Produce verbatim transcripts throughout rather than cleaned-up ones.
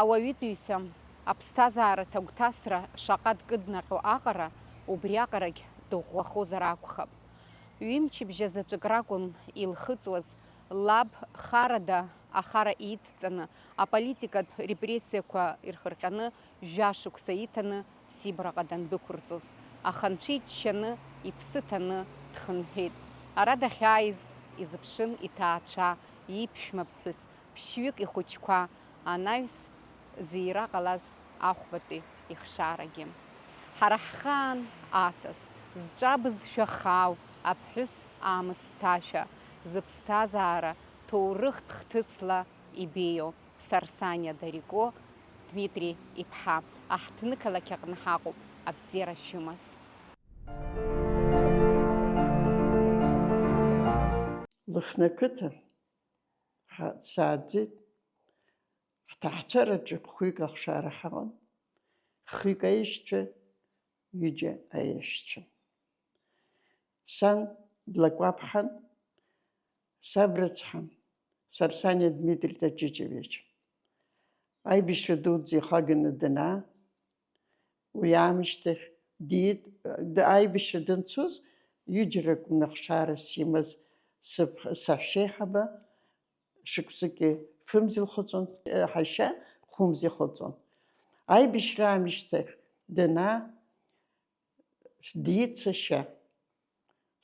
Ауаҩытәыҩса аԥсҭазаара ҭагәҭасра шаҟа дкыднаҟьо аҟара, убриаҟарагь дыӷәӷәахозар акәхап. Ҩымчыбжьа заҵәык ракәын илхыҵуаз, лаб харада ахара идҵаны, аполитикатә репрессиақәа ирхырҟьаны, жәа шықәса иҭаны Сибраҟа дандәықәырҵоз, аха анцәа иџьшьаны, иԥсы ҭаны дхынҳәит. Ара дахьааиз изыԥшын иҭаацәа, иԥшәма ԥҳәыс, ԥшьҩык ихәыҷқәа, анаҩс зиира ҟалаз ахәбатәи ихшарагьы. Ҳара ҳхаан асас, зҿа бызшәа хаау аԥҳәыс аамысҭашәа, зыԥсҭазаара ҭоурыхтә хҭысла ибеиоу Сарсаниа Дарико Дмитри иԥҳа, аҳҭнықалақь аҟны ҳаҟоуп, абзиара шәымаз. Лыхны ақыҭа ҳа-, сааӡеит. Ҳҭаацәараҿы хәҩык ахшара ҳаҟан, хҩык аешьцәа, ҩыџьа аешьцәа. Сан длакәаԥҳан, саб рыцҳа, Сарсаниа Дмитри Таҷыҷевич. Аибашьра дуӡӡа ихаганы данаа, уи аамышьҭахь диит, д-, аибашьра данцоз, ҩыџьарак акәын ахшара симаз, сыԥ-, саҳәшьеиҳаба, шықәсыки фымзи лхыҵуан, ҳашьа хәымзи ихыҵуан. Аибашьра аамышьҭахь данаа, диит сашьа.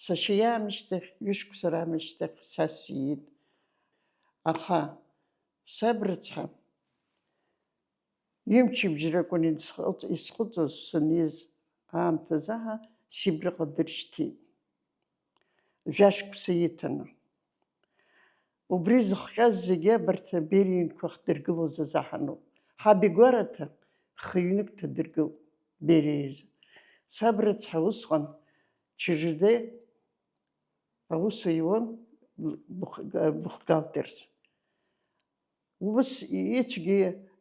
Сашьа иаамышьҭахь, ҩышықәса раамышьҭахь са сиит. Аха саб рыцҳа, ҩымчыбжьа ракәын исхыҵ-, исхыҵуаз саниз аамҭазы аҳа Сибраҟа дыршьҭит. Жәашықәса иҭаны. Убри зыхҟьаз зегьы абарҭ абериаҩнқәа хдыргылоз азаҳаноуп. Ҳаб игәараҭа хы-ҩнык ҭадыргылт Бериа изы. Саб рыцҳа усҟан Ч Ж Д аус иуан бухгалтерс. Ус ицәгьа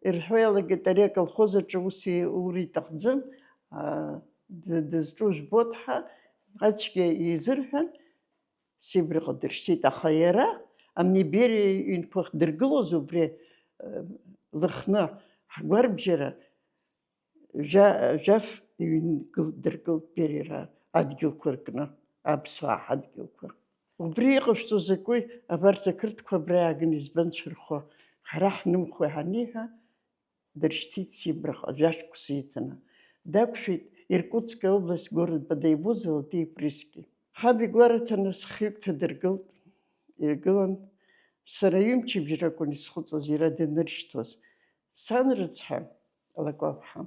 ирҳәо иалагеит, ари аколхоз аҿы ус иура иҭахӡам, а, д-, дызҿу жәбоит ҳәа, ацәгьа изырҳәан, Сибраҟа дыршьҭит, аха иара, абни Бериа иҩнқәа хдыргылоз убри, э, Лыхны, ҳгәарбжьара, Жә-, Жәаф иҩнгыл-, дыргылт Бериа адгьылқәа ркны, аԥсуаа ҳадгьылқәа. Убри иҟашәҵо закәи, абарҭ ақырҭқәа абра иааганы избан шәырхо, ҳара ҳнымхои ҳаниҳәа, дыршьҭит Сибраҟа, жәашықәса иҭаны. Дақәшәеит Иркутская область, город Бодайбо, Золотые Прииски. Ҳаб игәараҭа нас хҩык ҭадыргылт, иргылан. Сара ҩымчыбжьа ракәын исхыҵуаз, иара даныршьҭуаз. Сан рыцҳа, Лакәаԥҳа,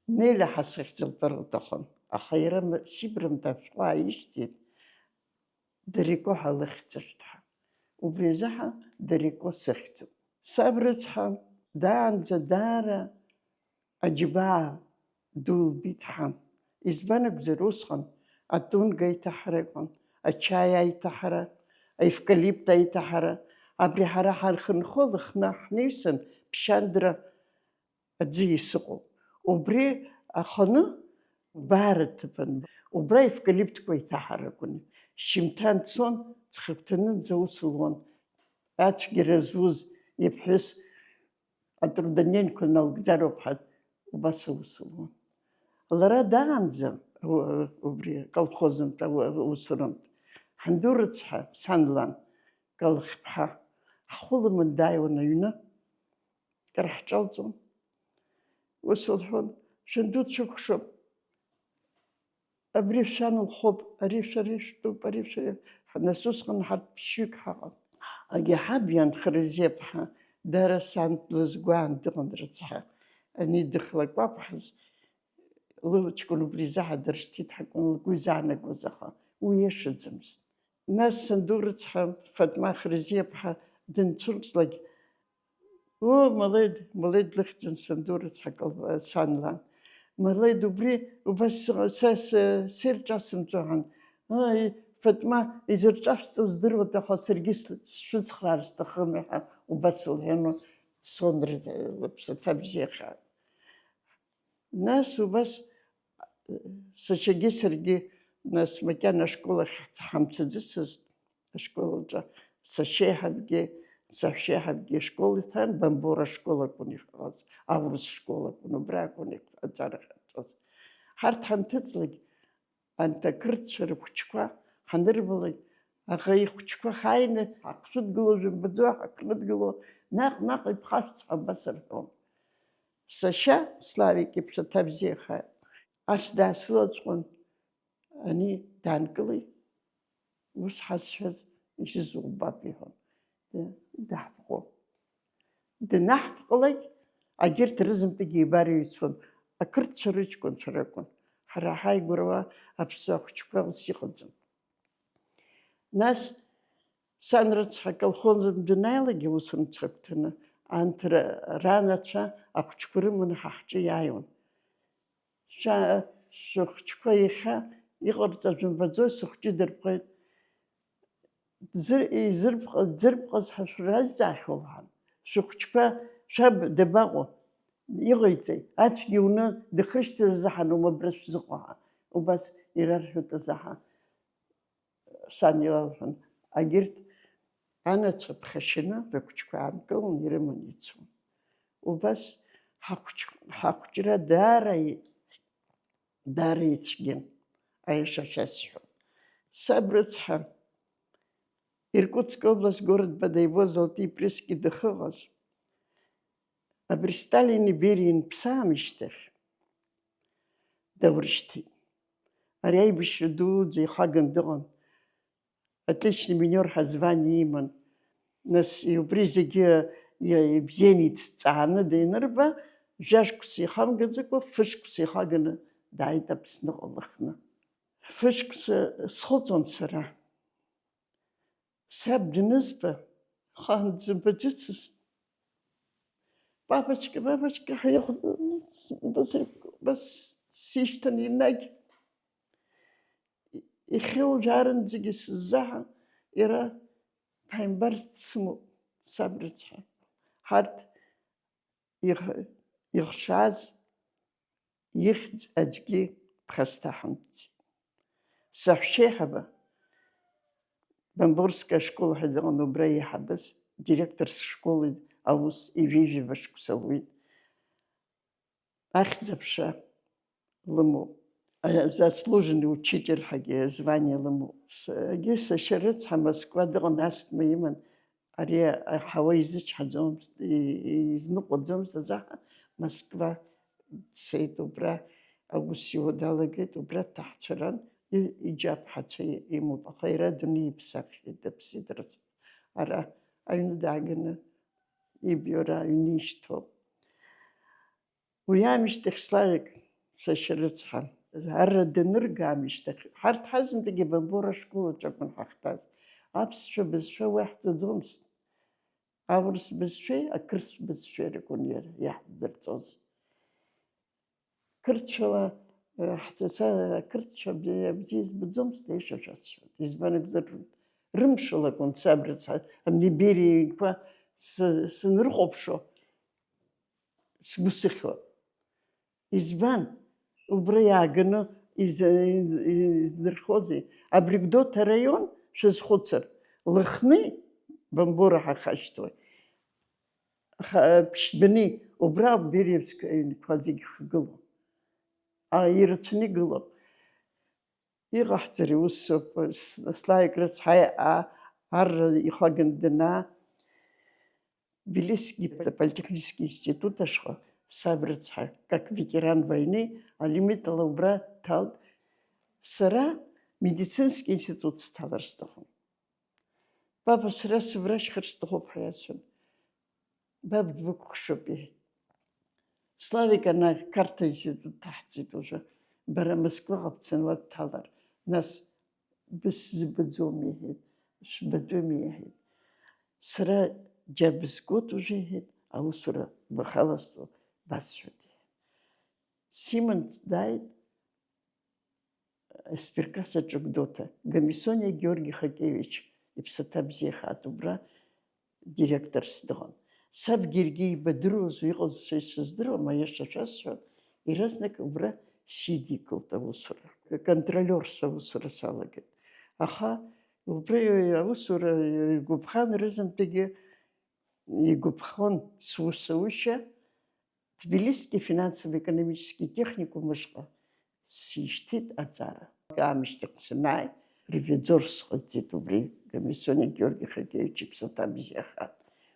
Нелиа ҳәа сыхьӡ лҳәар лҭахын, аха иара м-, Сибра мҭашәҟәа ааишьҭит, Дарико ҳәа лыхьӡыртә ҳәа. Убри азыҳәа Дарико сыхьӡуп. Саб рыцҳа, даанӡа даара аџьабаа ду лбеит ҳан. Избан акәзар, усҟан атунга аиҭаҳара ыҟан, ачаи аиҭаҳара, аевкалипт аиҭаҳара. Абри ҳара ҳархынҳәы Лыхны ҳнаҩсан, Ԥшьандра аӡы исыҟоуп. Убри аханы баара ҭыԥын. Убра аевкалиптқәа иҭаҳаракәын. Шьымҭан цон, ҵхагәҭанынӡа аус луан. Ацәгьара зуз иԥҳәыс атрудодневникқәа налгӡароуп ҳәа убас аус луан. Лара даанӡа у-, убри аколхозынтә, у-, усурантә. Ҳанду рыцҳа, сан лан, Калхԥҳа, ҳхәы лыман дааиуан аҩны. Кыр ҳҿалҵон. Ус лҳәон, шәанду дшәыкәхшоуп. Абри шәан лхоуп, ари шәара ишәтәуп, ари шәара, нас усҟан ҳарҭ ԥшьҩык ҳаҟан. Агьаҳаб иан Хырзиаԥҳа, дара сан длызгәаан дыҟан рыцҳа. Ани дыхлакәаԥҳаз, лыҷкәын убри изаҳа дыршьҭит ҳакәын лгәы изаанагоз, аха уи иашаӡамызт. Нас санду рыцҳа, Фатма Хырзиаԥҳа дынцәырҵлак, О, Малед, Малед лыхьӡын санду рыцҳа, кал-, сан лан. Малед убри убас сыҟа-, са с-, сырҿасымҵоҳан. Ай, Фатма, изырҿасҵо здыруада, аха саргьы с-, сшәыцхраар сҭахым, иҳәа, убас лҳәон, дцон ры-, лыԥсаҭа бзиахааит. Нас убас, э, сашьагьы саргьы, нас, макьана ашкол ахь ҳамцаӡыцызт, ашкол аҿы сашьеиҳабгьы, Саҳәшьеиҳабгьы ашкол иҭан, Бамбора ашкол акәын иҟаз, аурыс школ акәын, убра акәын иҟ-, аҵара ҟарҵоз. Ҳарҭ ҳанҭыҵлак, анҭ ақырҭцәа рыхәыҷқәа ҳанырбалак, аӷа ихәыҷқәа ҳааины ҳахшәыдгыло, жәымбаӡо ҳахрыдгыло, наҟ-наҟ иԥхашәҵ ҳәа абас рҳәон. Сашьа Славик иԥсаҭа бзиахааит. Ас даасылаҵәҟьон, ани даанкылеит, ус ҳазшәаз исызумбап, иҳәон. Даҳԥҟон. Данаҳԥҟалак, агьырҭ рызынтәыгьы еибарыҩцәон, ақырҭцәа рыҷкәынцәа ракәын. Ҳара ҳааигәара уа аԥсуа хәыҷқәа ус иҟаӡам. Нас сан рыцҳа аколхоз данааилак, аус рымцхә агәҭаны, анҭ ра-, ранацәа ахәыҷқәа рыманы ҳа ҳҿы иааиуан. Шәа-, шәыхәыҷқәа иахьа иҟарҵаз жәымбаӡои, сыхәҷы дырбӷеит. Дзыр-, изырбӷ-, дзырбӷаз ҳәа шәразҵаахьоу лҳәан. Шәыхәыҷқәа шәаб дабаҟоу? Иҟаиҵеи? Ацәгьа уны дыхрышьҭыз азы ҳанума абра шәзыҟоу ҳәа. Убас ирарҳәоит азы ҳәа. Сан илалҳәон, агьырҭ анацәа ԥхашьаны рыхәыҷқәа аанкылан ирыманы ицон. Убас ҳахәыҷ-, ҳахәыҷра даара и-, даара ицәгьан, аиаша шәасҳәап. Саб рыцҳа, Иркутск область, город Бодайбо, Золотые Пресски дахыҟаз, абри Сталини Бериа ианԥсы аамышьҭахь даурышьҭит. Ари аибашьра дуӡӡа ихаган дыҟан. Отличный минер ҳәа звание иман. Нас убри зегьы и-, ибзианы иҭҵааны данырба, жәашықәса ихамгаӡакәа, фышықәса ихаганы дааит Аԥсныҟа лыхны. Фышықәса схыҵуан сара. Саб данызба, ахаан дзымбаӡацызт. Папочка, папочка, ҳәа ихәда-, бас, бас сишьҭан инагь. Ихьу жәарынӡагьы сыззаҳа, иара ԥааимбарс дсымоуп, саб рыцҳа. Ҳарҭ их-, ихшаз ихьӡ аӡәгьы ԥхасҭаҳамҵеит. Саҳәшьеиҳаба Бамборская школ ҳәа дыҟан, убра еиҳабыз, директорс школы аус ижәижәаба шықәса луит. Ахьӡ-аԥша лымоуп. А, заслуженный учитель ҳәагьы звание лымоуп. Саргьы сашьа рыцҳа Москва дыҟан, асҭма иман. Ари аҳауа изычҳаӡомызт, и-, и-, изныҟәаӡомызт азаҳа, Москва дцеит, убра аус иуа далагеит, убра дҭаҳцәаран, и-, иџьаԥҳацәа имоуп, аха иара адунеи иԥсаххьеит, дыԥсит рыцҳа. Ара аҩны дааганы ибиора аҩны ишьҭоуп. Уи аамышьҭахь Славик сашьа рыцҳа, арра данырга аамышьҭахь, ҳарҭ ҳазынтәыгьы Бамбора ашкол аҿы акәын ҳахьҭаз. Аԥсшәа бызшәа уи ҳҵаӡомызт. Аурыс бызшәеи ақырҭ бызшәеи ракәын иара иаҳдырҵоз. Қырҭшәала, э, ҳҵаца, ақырҭцәа бзиа, бзиа избаӡомызт, аиаша шәасҳәоит. Избан акәзар, рымшала акәын саб рыцҳа, абни Бериа иҩнқәа сы-, сынрыхәаԥшуа, сгәы сыхьуан. Избан? Убра иааганы из-, из-, издырхозеи? Абри Гәдоуҭа араион шәазхәыцыр, Лыхни Бамбора ҳахашьҭуеит. Аха, ԥшьбани, убра Бериевск аҩнқәа зегьы хгылоуп. А, ирацәаны игылоуп. Иҟаҳҵари, усоуп, с-, Славик рыцҳа, а, арра ихаган данаа, Тбилисский политехнический институт ашҟа саб рыцҳа, как ветеран войны, алимитала убра дҭалт. Сара медицинский институт сҭалар сҭахын. Баба, сара сыврашьхар сҭахуп ҳәа иасҳәан, баб дбыкәхшоуп, иҳәеит. Славик ана Қарҭ аинститут дҭаҳҵеит уажәы. Бара Москваҟа бцаны уа бҭалар, нас бысзыбаӡом, иҳәеит, шәбатәым, иҳәеит. Сара џьа бызгоит уажәы, иҳәеит, аусура бахаласҵо басҳәоит, иҳәеит. Симонс дааит, Сберкасса аҿы Гәдоуҭа, Гамисониа Георги Хакеевич иԥсаҭа бзиахааит, убра директорс дыҟан. Сабгьы иаргьы еибадыруаз, иҟаз са исыздыруам, аиаша шәасҳәап, иаразнак убра сидикылт аусура. Контролиорс аусура салагеит. Аха убра аусура игәаԥхан рызынтәыгьы игәаԥхон сусушьа, Тбилисский финансово-экономический техникум ашҟа сишьҭит аҵара. Аамышьҭахь санааи, ревизор сҟаиҵеит убри, Комиссионик Георги Хакеевич иԥсаҭа бзиахааит.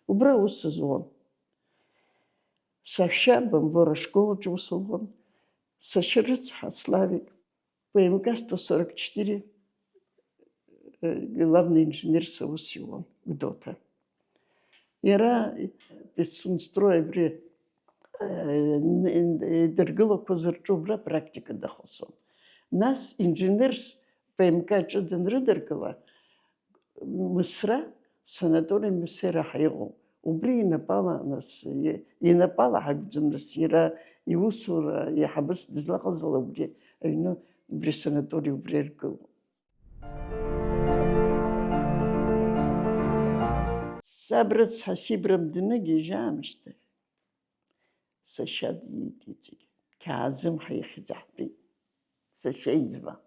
Убра аус зуан. Сашьа Бамбора ашкол аҿы ус луан. Сашьа рыцҳа, Славик, П М К сто сорок четыре, э, главный инженер аус иуан, Гәдоуҭа. Иара Пицунстрой абри, э, н-, н-, идыргылақәаз рҿы убра практика дахәаԥшуан. Нас инженерс П М К аҿы данрыдыргыла, Мысра, санаториум Мысера ҳәа иҟоуп. Убри инапала, нас, и-, инапала ҳакәӡам, нас, иара иусура, иаҳабыс дызлаҟаз ала убри аҩны, убри санаториум убри иргылоуп. Саб рыцҳа Сибрам дныгьежьаамышьҭахь, сашьа диит иҵегь. Қьаазым ҳәа ихьӡ аҳҭеит. Сашьа иӡба.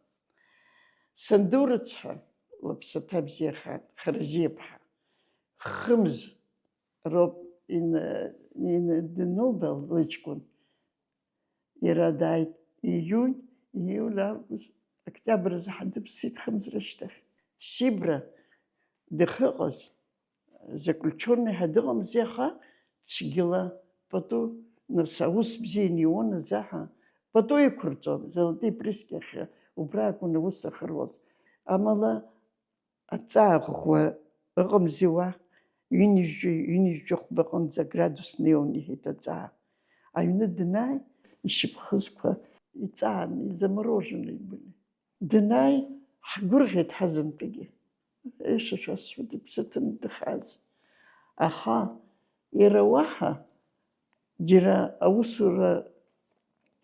Санду рыцҳа, лыԥсаҭа бзиахааит, Харазиаԥҳа. Хымз роуп ин-, ин-, данылба лыҷкәын. Иара дааит ииунь, ииуль, август, октиабр азы ҳа дыԥсит хымз рышьҭахь. Сибра дахьыҟаз, заключённый ҳәа дыҟамзи, аха цәгьала пату, нас аус бзианы иуан азаҳа. Пату иқәырҵон, золотые приски ахь, убра акәын аус ахьыруаз. Амала, аҵаа ӷәӷәа ыҟамзи уа, ҩынҩажәи, ҩынҩажәи хәба аҟынӡа аградус неиуан, иҳәеит аҵаа. Аҩны данааи, ишьапхызқәа иҵааны, изамороженные были. Данааи, ҳгәырӷьеит ҳазынтәигьы. Еиша шәасҳәоит, иԥсы ҭаны дахаз. Аха иара уаҳа џьара аусура,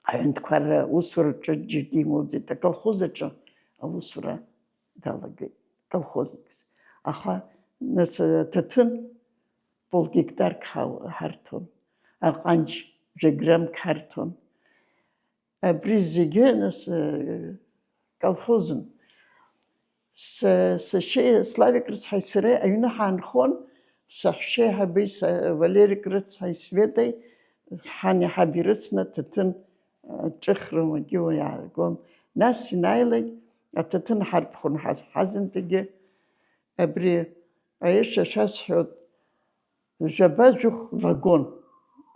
аҳәынҭқарра усураҿы џьаргьы имоуӡеит, аколхоз аҿы аусура далагеит, колхозникс. Аха, нас, аҭаҭын полгектарк ҳау-, ҳарҭон, аҟанҷ жәаграммк ҳарҭон. Абри зегьы, нас, э, колхозын. Са-, сашьеи Славик рыцҳаи сареи аҩны ҳаанхон, саҳәшьеи ҳаби са-, Валерик рыцҳаи Светеи, ҳани ҳаби рыцны аҭаҭын, э, ҿыхрым агьыуа иааргон. Нас инаилак аҭаҭын ҳарԥхон ҳаз-, ҳазынтәигьы. Абри аиаша шәасҳәоит, жәаба-жәохә вагон,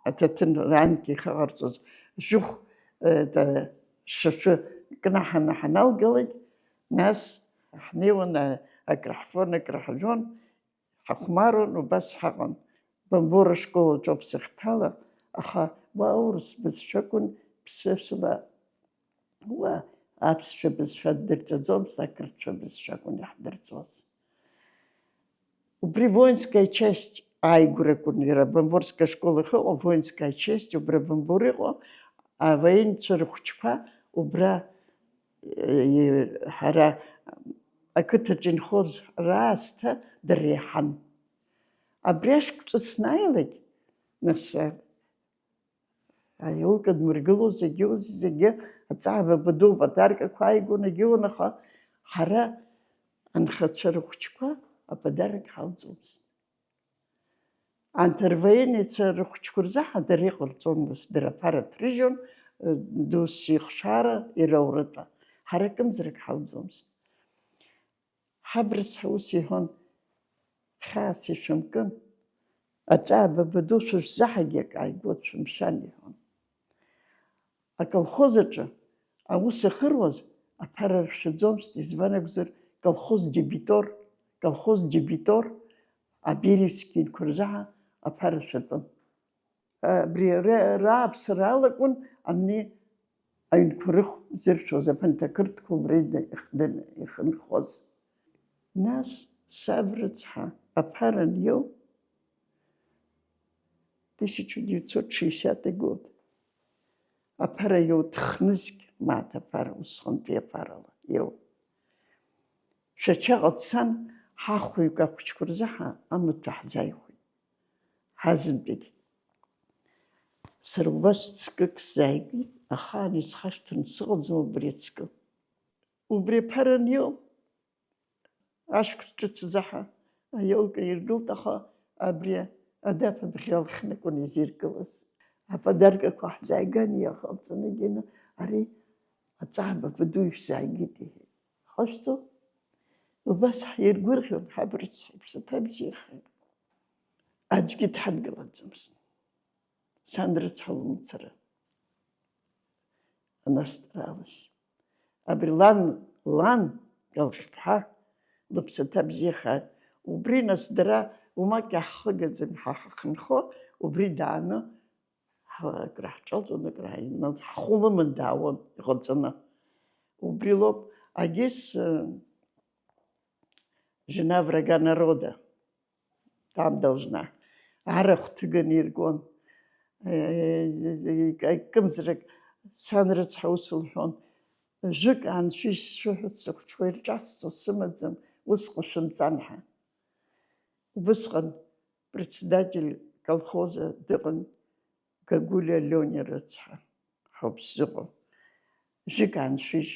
аҭаҭын раанкьа ихаҟарҵоз, жәохә, э, та-, шашы кнаҳаны ҳаналгалак, нас ҳнеиуан, а-, акраҳфон, акраҳжәон, ҳахәмаруан, убас ҳаҟан. Бамбора школ аҿоуп сахьҭала, аха уа аурыс бызшәа акәын, ԥсышәала уа аԥсшәа бызшәа ддырҵаӡомызт, ақырҭцәа бызшәа акәын иаҳдырҵоз. Убри воинская часть ааигәара акәын, иара Бамборская школа ахьыҟоу, воинская часть, убра Бамбор иҟоу, авоенцәа рыхәыҷқәа убра, э, ҳара ақыҭаҿ инхоз раасҭа дара иаҳан. Абри ашықәсқәа санааилак, нас, Аиулка дмыргыло зегьы, ус зегьы аҵаа бабаду аподаркақәа ааигон, егьиуан, аха ҳара анхацәа рыхәыҷқәа аподарок ҳауӡомызт. Анҭ рвоеннацәа рыхәыҷқәа рзы ҳа дара иҟарҵомызт, дара аԥара ҭрыжьон, досу ихшара, иара аурытәа. Ҳара акымзарак ҳауӡомызт. Ҳабрыцҳа ус иҳәон, хьаас ишәымкын, аҵаа бабаду шәышәзаҳагьы акы ааигәа дшәымшәан, иҳәон. Аколхоз аҿы аус ахьыруаз аԥара ршәаӡомызт, избан акәзар, колхоз дебитор, колхоз дебитор, аберевскинқәа рзаҳа аԥара шәатәын. Абри ра-, рааԥсара алакәын абни аҩнқәа рыхә зыршәоз, аԥанҭа қырҭқәа убра ина-, ихдын-, ихынхоз. Нас саб рыцҳа аԥара аниоу, тысяча девятьсот шестидесятый год, аԥара иоу, ҭхнызқь мааҭ аԥара, усҟантәи аԥарала иоу. Шәачаҟа дцан, ҳахәҩык ахәыҷқәа рзы ҳа-, амаҭәа ҳзааихәеит. Ҳазынтәык. Сара убас ҵкык сзааигеит, ахаан исхашҭырц сыҟаӡам убри ацкы. Убри аԥара аниоу, ашықәс ҿыц азы ҳа аиолка иргылт, аха абри Адаԥ абӷьы алхны акәын изиргылаз. Аподаркақәа ҳзааиган иҟалҵаны, Гена, ари аҵаа баба ду ишәзааигеит, иҳәеит. Ҟашәҵо? Убас ҳиргәырӷьон, ҳаб рыцҳа, иԥсаҭа бзиахеит. Аӡәгьы дҳадгылаӡамызт. Сан рыцҳа лымцара анасҭаралаз. Абри лан, лан, Калхԥҳа, лыԥсаҭа бзиахааит. Убри нас дара уамак иаҳхыгаӡам, ҳа ҳахынҳәы, убри дааны, ҳа-, акраҳҿалҵон, акраҳаимнан, ҳхәы лыман даауан иҟаҵаны. Убри лоуп, агьыс, э, жена врага народа. Там должна. Арахә ҭыганы иргон. Э, акымзарак сан рыцҳа ус лҳәон, жәык аншәыжь сшәыҳәоит, сыхәыҷқәа ирҿасҵо сымаӡам, усҟан шәымҵан ҳәа. Убысҟан председатель колхоза дыҟан Гагулиа Лиониа рыцҳа ҳәа ауп сзыҟоу. Жәык аншәыжь.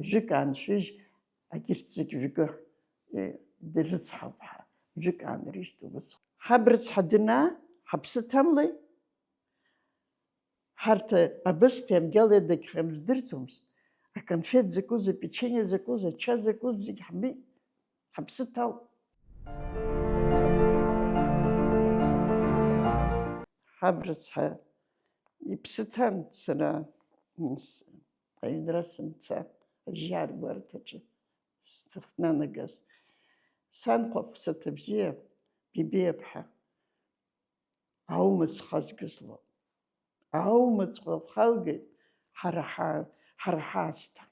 Жәык ааншәыжь, агьырҭ зегь жәгы, э, дыррыцҳауп ҳәа, жәык аанрыжьт убысҟан. Ҳаб рыцҳа дынаа, ҳаԥсы ҭамлеи? Ҳарҭ абысҭеи амгьали адагьхеи ҳдырӡомызт. Аконфет закәыз, апечение закәыз, ача закәыз зегь ҳбеит, ҳаԥсы ҭалт. Ҳаб рыцҳа иԥсы ҭан сара, м, с-, Аҩнра сымца, ажьа аргәарҭаҿы сҭахнанагаз, санхәа ԥсаҭа бзиа, Бибиаԥҳа, аума зхазгаз лоуп. Аумаҵәҟьа лхалгеит ҳара ҳа-, ҳара ҳаасҭа,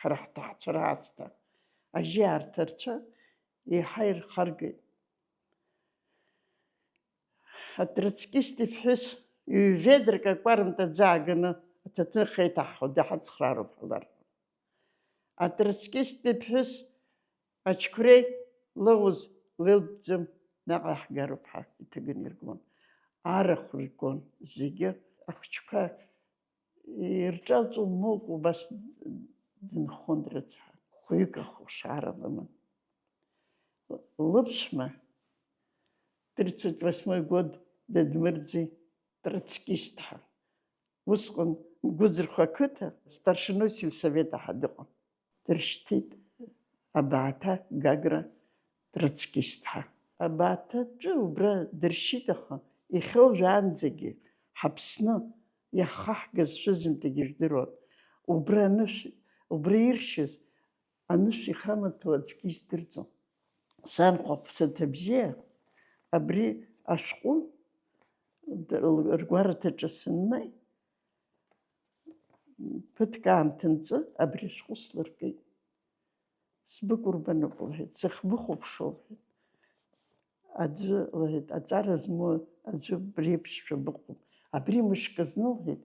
ҳара ҳҭаацәа раасҭа. Ажьа арҭ рцәа еиҳа ирхаргеит. Атроцкист иԥҳәыс ҩ-ведрак акәарымта аӡы ааганы аҭаҭын хеиҭаҳҳәо даҳацхраароуп ҳәа ларҳәон. Атроцкист иԥҳәыс ачқәреи лоуз леилӡӡам, наҟ иаҳгароуп ҳәа иҭыганы иргон. Арахә ргон зегьы, ахәыҷқәа ирҿалҵо моук убас дынхон рыцҳа. Хәҩык ахәшаара лыман. Лыԥшәма тридцать восьмой год дыдмырӡит, троцкист ҳәа. Усҟан Гәыӡырхә ақыҭа старшиной сельсовета ҳәа дыҟан. Дыршьҭит абааҭа Гагра троцкист ҳәа. Абааҭаҿы убра дыршьит, аха иахьа уажәаанӡагьы ҳаԥсны иаҳхаҳгаз шәызымҭагьы жәдыруан. Убра анышә, убра иршьыз анышә ихамаҭәоу аӡәгьы издырӡом. Санхәа ԥсаҭа бзиа абри ашәҟәы ргәараҭаҿы сыннеи, ԥыҭк аамҭа нҵы абри ашәҟәы слыркит. Сбыкәырбаноуп, лҳәеит, сахьбыхәаԥшуа, лҳәеит. Аӡәы, лҳәеит, аҵара змоу аӡәы бреиԥшшәа быҟоуп. Абри мышкы зны, лҳәеит,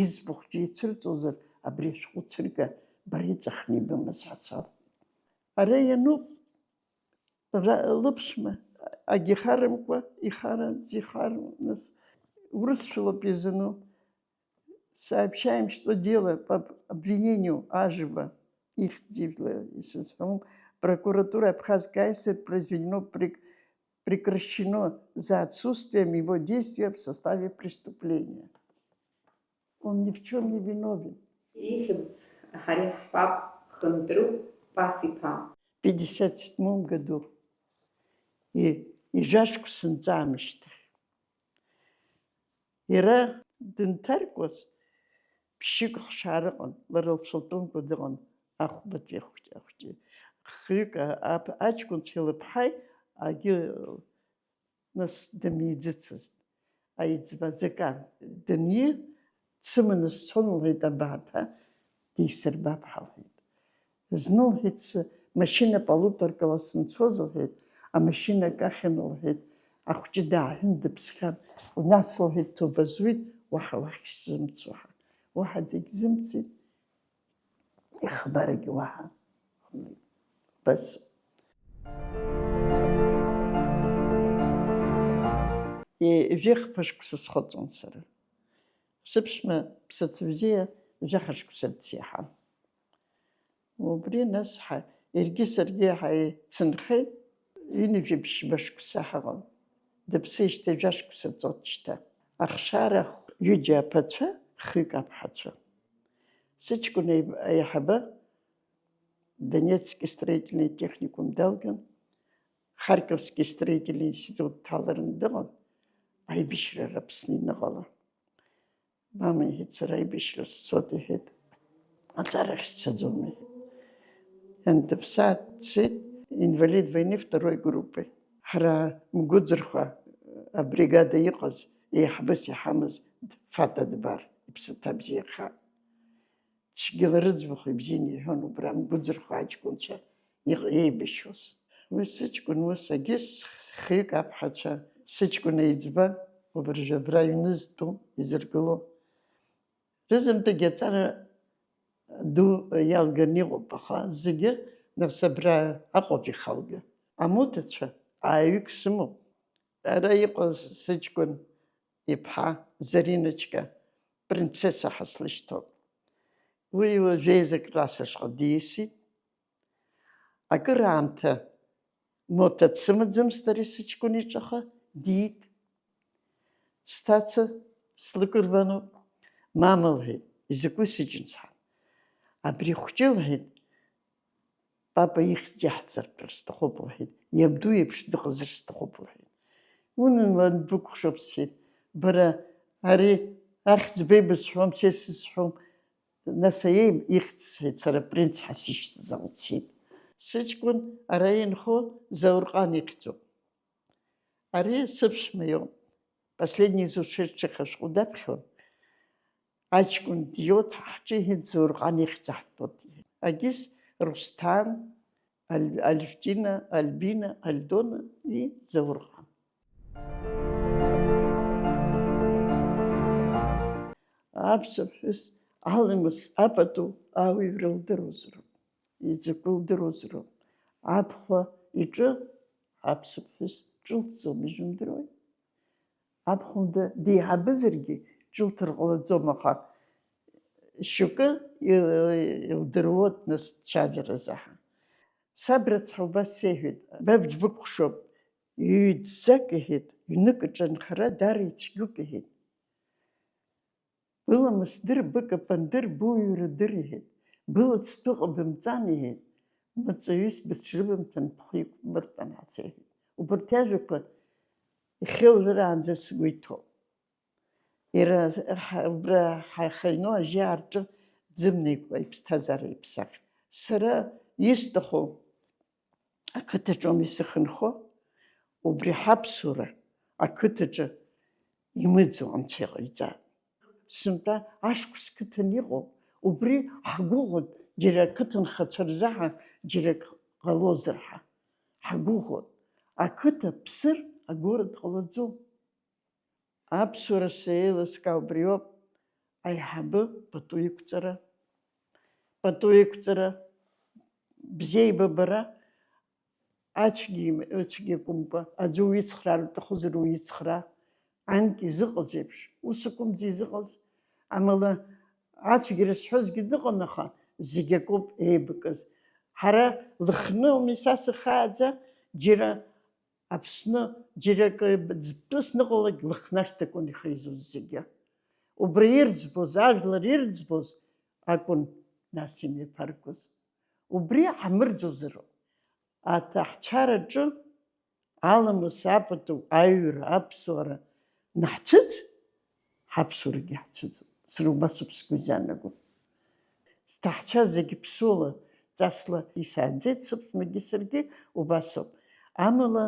иӡбахә џьа ицәырҵозар, абри ашәҟәы цәырга, бара иҵәахны ибымаз ҳәа салҳәеит. Ара иануп, ра-, лыԥшәма, агьихарамкәа, ихаран, зихаран, нас, урысшәалоуп изану. Сообщаем, что дело по обвинению Ажева, их дивла, исызҳәом, прокуратура Абхазской АССР произведено прек-, прекращено за отсутствием его действия в составе преступления. Он ни в чем не виновен. Ихьӡ ҳара иаҳҳәап, Хынтрыгә Пас-иԥа. Пятьдесят седьмом году, и, ижәашықәса нҵамышьҭахь. Иара дынҭаркуаз ԥшьҩык хшара ыҟан, лара лцәалтәымкәа дыҟан, ахәбатәи ахәҷы, ахәҷы. Хҩык а-, ап-, аҷкәынцәеи лыԥҳаи агьы, нас, дымиӡыцызт. Аиҵбы Закан даниз, дсыманы сцон, лҳәеит, абааҭа дисырбап ҳәа, лҳәеит. Зны, лҳәеит, сымашьына полуторкала сынцоз, лҳәеит, амашьына акахьан, лҳәеит, ахәҷы дааҳәын дыԥсхьан. Нас, лҳәеит, ҭоуба зуит, уаҳа уахь сзымцо ҳәа. Уаҳа дагьзымцеит, ихабаргьы уаҳа ҟамлеит. Убас. Е-, жәеихԥа шықәса схыҵуан сара. Сыԥшәма ԥсаҭа бзиа жәаха шықәса дсеиҳан. Убри нас ҳа, иаргьы саргьы ҳаицынхеит, ҩынҩажәи ԥшьба шықәса ҳаҟан. Дыԥсижьҭеи жәашықәса ҵуеит шьҭа. Ахшара ҩыџьа аԥацәа, хҩык аԥҳацәа. Сыҷкәын аиб-, аиҳабы Донецки строительный техникум далган, Харьковски строительный институт дҭалараны дыҟан, аибашьра Аԥсны иныҟала. Мама, иҳәеит, сара аибашьра сцоит, иҳәеит, аҵарахь сцаӡом, иҳәеит. Иан дыԥсаа дцеит, инвалид войны второй группы. Ҳара Мгәыӡырхәа абригада иҟаз, еиҳабыс иҳамаз Фата Дбар, иԥсы ҭабзиахааит. Цәгьала рыӡбахә ибзианы иҳәон убра Мгәыӡырхәа аҷкәынцәа иҟ-, еибашьуаз. Уи сыҷкәын ус агьыс хҩык аԥҳацәа, сыҷкәын еиҵба, убыржәы абра аҩны зтәу, изыргыло. Рызынтәыгьы аҵара ду иалганы иҟоуп, аха зегьы нас абра Аҟәатәи ихалга. Амоҭацәа ааҩык сымоуп. Ара иҟаз сыҷкәын иԥҳа Зариночка, принцесса ҳәа слышьҭоуп. Уи уажәы еизак класс ашҟа диасит. Акыраамҭа моҭа дсымаӡамызт ари сыҷкәын иҿаха, диит. Сҭаца слыкәырбаноуп. Мама, лҳәеит, изакәи сыҷын сҳәан. Абри ахәҷы, лҳәеит, папа ихьӡ иаҳҵартәыр сҭахуп, лҳәеит, иабду иеиԥш дыҟазар сҭахуп, лҳәеит. Унан, уан дбыкәхшоуп, сҳәеит, бара ари ахьӡ беибасҳәом, са исызҳәом, нас аиеи ихьӡ сҳәеит, сара принц ҳәа сишьҭаз лцеит. Сыҷкәын ара инхо Заурҟан ихьӡуп. Ари сыԥшәма иоуп. Последний из ушедших ашәҟәы даԥхьон. Аҷкәын диоуеит, ҳаҳҿиҳәеит, Заурҟан ихьӡ аҳҭоит, иҳәеит. Агьыс Русҭан, Аль-, Алевтина, Альбина, Альдона и Заурҟан. Аԥсуа ԥҳәыс Аламыс апату ауаҩра лдыруазароуп, изакәу лдыруазароуп. Аԥхәа иҿы аԥсуа ԥҳәыс ҿылҭӡом, ижәымдыруеи? Аԥхәында деиҳабызаргьы ҿылҭыр ҟалаӡом, аха шьоукы ил-, илдыруоуп нас дцәажәаразаҳа. Саб рыцҳа убас сеиҳәеит, баб дбыкәхшоуп, ҩ-дҵак, иҳәеит, ҩнык аҿы анхара даара ицәгьоуп, иҳәеит. Быламыс дыр, быкапан дыр, быҩра дыр, иҳәеит. Былаӡтәы ҟабымҵан, иҳәеит. Мҵаҩыс быҽрыбымҭан, бхы иқәбыртәан, ҳәа сеиҳәеит. Убарҭ иажәақәа иахьа уажәраанӡа сгәы иҭоуп. Иара ҳа-, убра ҳаихаҩну ажьи аарҿы дзымнеикуа иԥсҭазаара иԥсахт. Сара исҭаху ақыҭаҿоума исыхынҳәо, убри ҳаԥсуара ақыҭаҿы имыӡуа анцәа иҟаиҵа. Сынтәа ашықәс қыҭан иҟоуп, убри ҳгәыӷуан, џьара ақыҭанхацәа рзаҳа џьарак ҟалозар ҳәа ҳгәыӷуан. Ақыҭа ԥсыр агәыӷра ҟалаӡом. Аԥсуара сеилыскаа убриоуп, аиҳабы пату иқәҵара. Пату иқәҵара, бзиа ибабара, ацәгьа им-, ацәгьа акәымкәа, аӡәы уицхраар уҭахызар уицхраа. Анкьа изыҟаз еиԥш, ус акәымзи изыҟаз. Амала, ацәгьара зҳәозгьы дыҟан, аха зегь акоуп еибакыз. Ҳара Лыхны ауми са сыхааӡа, џьара Аԥсны, џьара акы ӡтәыс ныҟалак, Лыхны ахьҭакәын ихеизоз зегьы. Убра ирӡбоз, ажәлар ирӡбоз акәын нас имҩаԥаргоз. Убри ҳамырӡозароуп. Аҭаҳцәараҿы аламыс апату аҩра, аԥсуара наҳцәыӡ, ҳаԥсуарагьы ҳцәыӡуп. Сара убасоуп сгәы изаанаго. Сҭаҳцәа зегьы ԥсуала, ҵасла исааӡеит, сыԥшәмагьы саргьы убасоуп. Амала,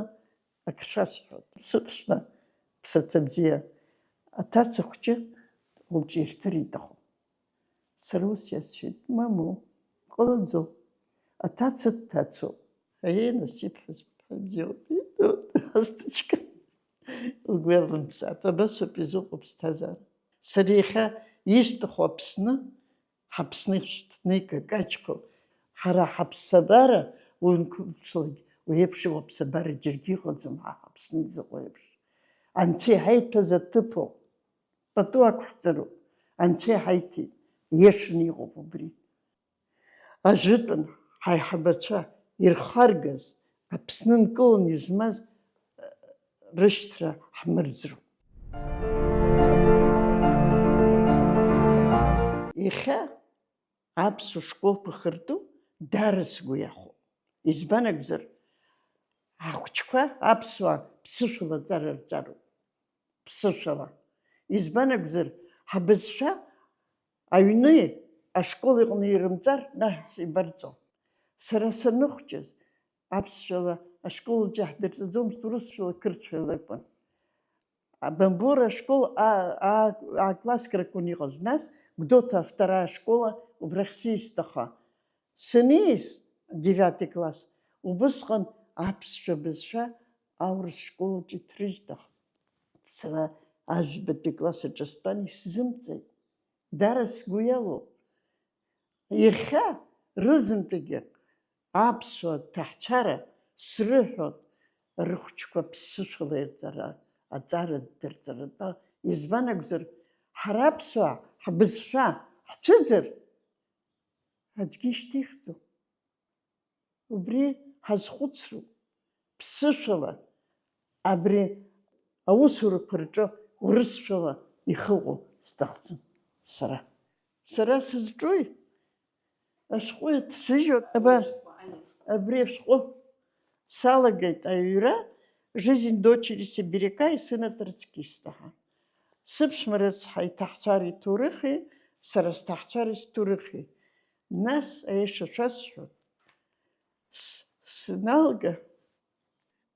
ак шәасҳәоит, сыԥшәма ԥсаҭа бзиа, аҭаца хәҷы лҿы ирҭыр иҭахуп. Сара ус иасҳәеит, мамоу, ҟалаӡом, аҭаца дҭацоуп. Аиеи, насыԥ ҳәа сыԥҳа бзиоуп, асточка. Лгәы иалымԥсааит, абасоуп изыҟоу аԥсҭазаара. Сара иахьа исҭаху Аԥсны, ҳаԥсны шәҭнеикакаҷқәоуп. Ҳара ҳаԥсабара, уи нқәыԥшлак, уи еиԥш иҟоу аԥсабара џьаргьы иҟаӡам, ҳа ҳаԥсны изыҟоу еиԥш. Анцәа иҳаиҭаз аҭыԥоуп. Пату ақәҳҵароуп, анцәа иҳаиҭеит, ииашаны иҟоуп убри. Ажәытәан ҳаиҳабацәа ирхаргаз, Аԥсны нкыланы измаз, рышьҭра ҳмырӡроуп. Иахьа аԥсуа школқәа хырту даара сгәы иахәоит. Избан акәзар, ахәыҷқәа аԥсуаа ԥсышәала аҵара рҵароуп. Ԥсышәала. Избан акәзар, ҳбызшәа аҩны ашкол иҟны ирымҵар, нас ибарҵом. Сара саныхәҷыз, аԥсшәала ашкол аҿы иаҳдырҵаӡомызт, урысшәала, қырҭшәала акәын. Бамбора ашкол а-, а-, а-класск ракәын иҟаз. Нас Гәдоуҭа вторая школа убрахь сисҭаха. Саниз, девятый класс, убысҟан аԥсшәа бызшәа аурыс школ аҿы иҭрыжьҭахт. Сара ажәбатәи класс аҿы стәан, исзымҵеит. Дара сгәы иалоуп. Иахьа рызынтәыгьы аԥсуа ҭаҳцәара срыҳәоит, рыхәҷқәа ԥсышәала ирҵара, аҵара дырҵаратәа. Избан акәзар, ҳара аԥсуаа ҳбызшәа ҳцәыӡыр, аӡәгьы ишьҭихӡом. Убри ҳазхәыцроуп. Ԥсышәала абри аусурақәа рҿы урысшәала ихыҟоу сҭахӡам сара. Сара сызҿуи? Ашәҟәы ҭсыжьуан, абар, абри ашәҟәы салагеит аҩра, «Жизнь дочери сибиряка и сына троцкиста» ҳәа. Сыԥшәма рыцҳа иҭаҳцәареи иҭоурыхи, сара сҭаҳцәареи сҭоурыхи. Нас, аиаша шәасҳәап, с-, сналга,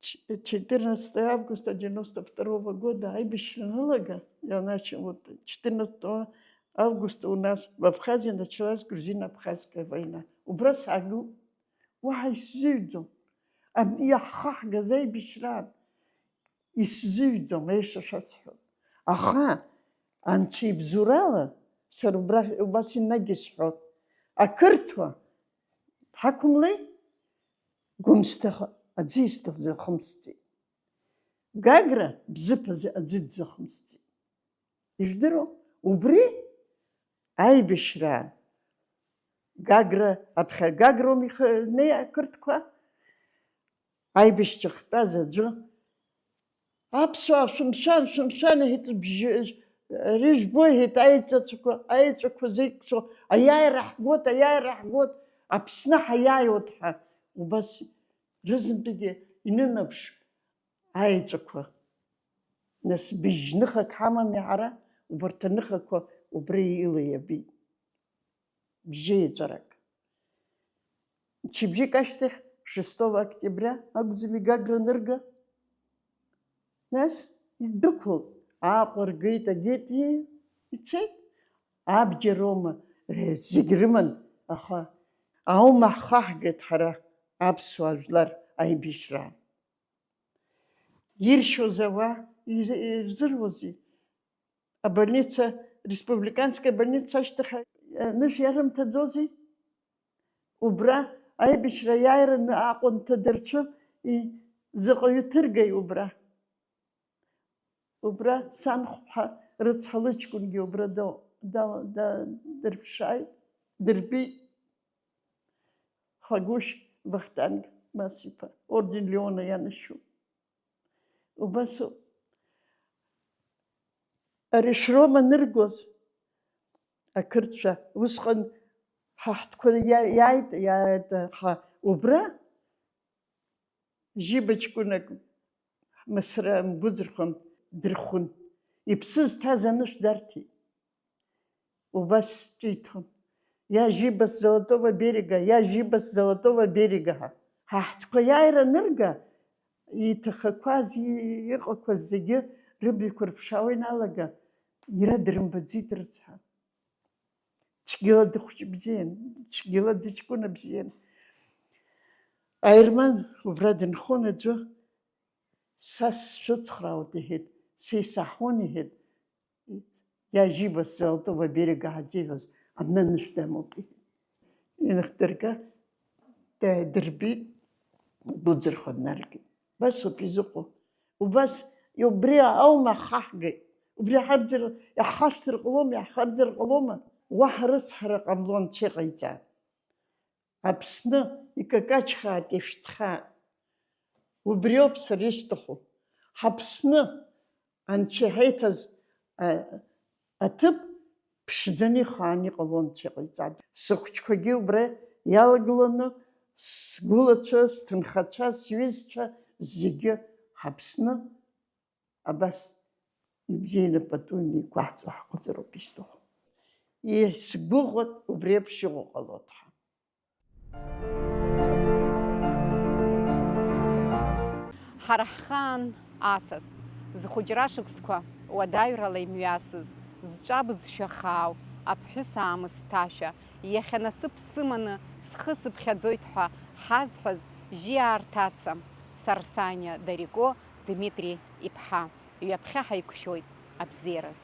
ч-, четырнадцатого августа девяносто второго года аибашьра аналага, я начал, вот, четырнадцатого августа у нас в Абхазии началась грузино-абхазская война. Убра саагыл, уаҳа исзыҩӡом. Абни иаҳхаҳгаз аибашьраан исзыҩӡом, аиаша шәасҳәап. Аха, анцәа ибзоурала, сара убрахь, убас инагьы сҳәот. Ақырҭуа ҳақәымлеи? Гәымсҭа аӡы исҭахӡахымсӡеит. Гагра бзыԥ азы аӡы дзахымсӡеит. Ижәдыруа, убри аибашьраан Гагра, аԥхьа Гагра аума ихы-, неи ақырҭқәа? Аибашьцәа ахьтәаз аӡәы, аԥсуаа, шәымшәан, шәымшәан, иҳәеит, бжьы-, ари жәбо, иҳәеит, аеҵәацәақәа, аеҵәақәа зеиқәшәо, аиааира ҳгот, аиааира ҳгот, Аԥсны ҳаиааиуеит ҳәа, убас рызынтәыгьы инынаԥш аеҵәақәа. Нас быжьныхак ҳамами ҳара, убарҭ аныхақәа убри илеиабеит. Бжьеиҵарак. Мчыбжьык ашьҭахь, шестого октября акәӡами Гагра анырга? Нас идәықәлт, Аҟәа ргеит, агеит, и-, ицеит. Абџьар роума, э, зегь рыман, аха аума ҳхаҳгеит ҳара аԥсуа жәлар аибашьраан. Иршьоз ауаа ирзыруазеи? Абольница, республиканская больница ашьҭахь, э, анышә иарымҭаӡозеи? Убра аибашьра иааираны Аҟәа анҭадырцәы и-, заҟаҩы ҭыргеи убра? Убра санхәԥҳа рыцҳа лыҷкәынгьы убра да-, да-, да-, дырԥшааит, дырбеит. Хагәышь Вахтанг Масиԥа, орден Леона ианашьоуп. Убасоуп. Ари Шрома аныргоз, ақырҭцәа, усҟан ҳа ҳтәқәа иа-, иааит, иааит, аха убра Жьиба ҷкәынак Мысра мгәыӡырхәан дырхәын. Иԥсы зҭаз анышә дарҭеит. Убас ҿиҭуан. Я Жьиба с Золотого берега, я Жьиба с Золотого берега ҳәа. Ҳа ҳтәқәа иааира анырга, иҭахақәаз, и-, иҟақәаз зегьы рыбаҩқәа рыԥшаауа иналага, иара дрымбаӡеит рыцҳа. Цәгьала дыхәҷы бзиан, цәгьала дыҷкәына бзиан. Аерман убра дынхон аӡәы, са сшәыцхраауеит, иҳәеит, сеисаҳәон, иҳәеит, иа Жьиба с Золотого берега ҳазиҳәоз, абна анышә дамоуп, иҳәеит. Инахьдырга, дааидырбеит, дгәыӡырхо днаргеит. Убас ауп изыҟоу. Убас, убри аума ҳхаҳгеит. Убри ҳарӡыр, иаҳхашҭыр ҟалома, иаҳхарӡыр ҟалома? Уаҳа рыцҳара ҟамло Анцәа иҟаиҵааит. Аԥсны икакаҷхааит, ишәҭхааит. Убриоуп сара исҭаху. Ҳаԥсны Анцәа иҳаиҭаз, а, аҭыԥ ԥшӡаны ихааны иҟало Анцәа иҟаиҵап. Сыхәыҷқәагьы убра иалагыланы, сгәылацәа, сҭынхацәа, сҩызцәа зегьы ҳаԥсны абас ибзианы пату инеиқәаҳҵо ҳҟаҵароуп исҭаху. Исгәыӷуеит убри еиԥш иҟоу ҟалоит ҳәа. Ҳара ҳхаан асас, зхәыҷра шықәсқәа уадаҩрала имҩасыз, зҿа бызшәа хаау, аԥҳәыс аамысҭашәа, иахьа насыԥ сыманы схы сыԥхьаӡоит ҳәа ҳазҳәаз жьиаа рҭаца, Сарсаниа Дарико Дмитри иԥҳа, ҩаԥхьа ҳаиқәшәоит абзиараз.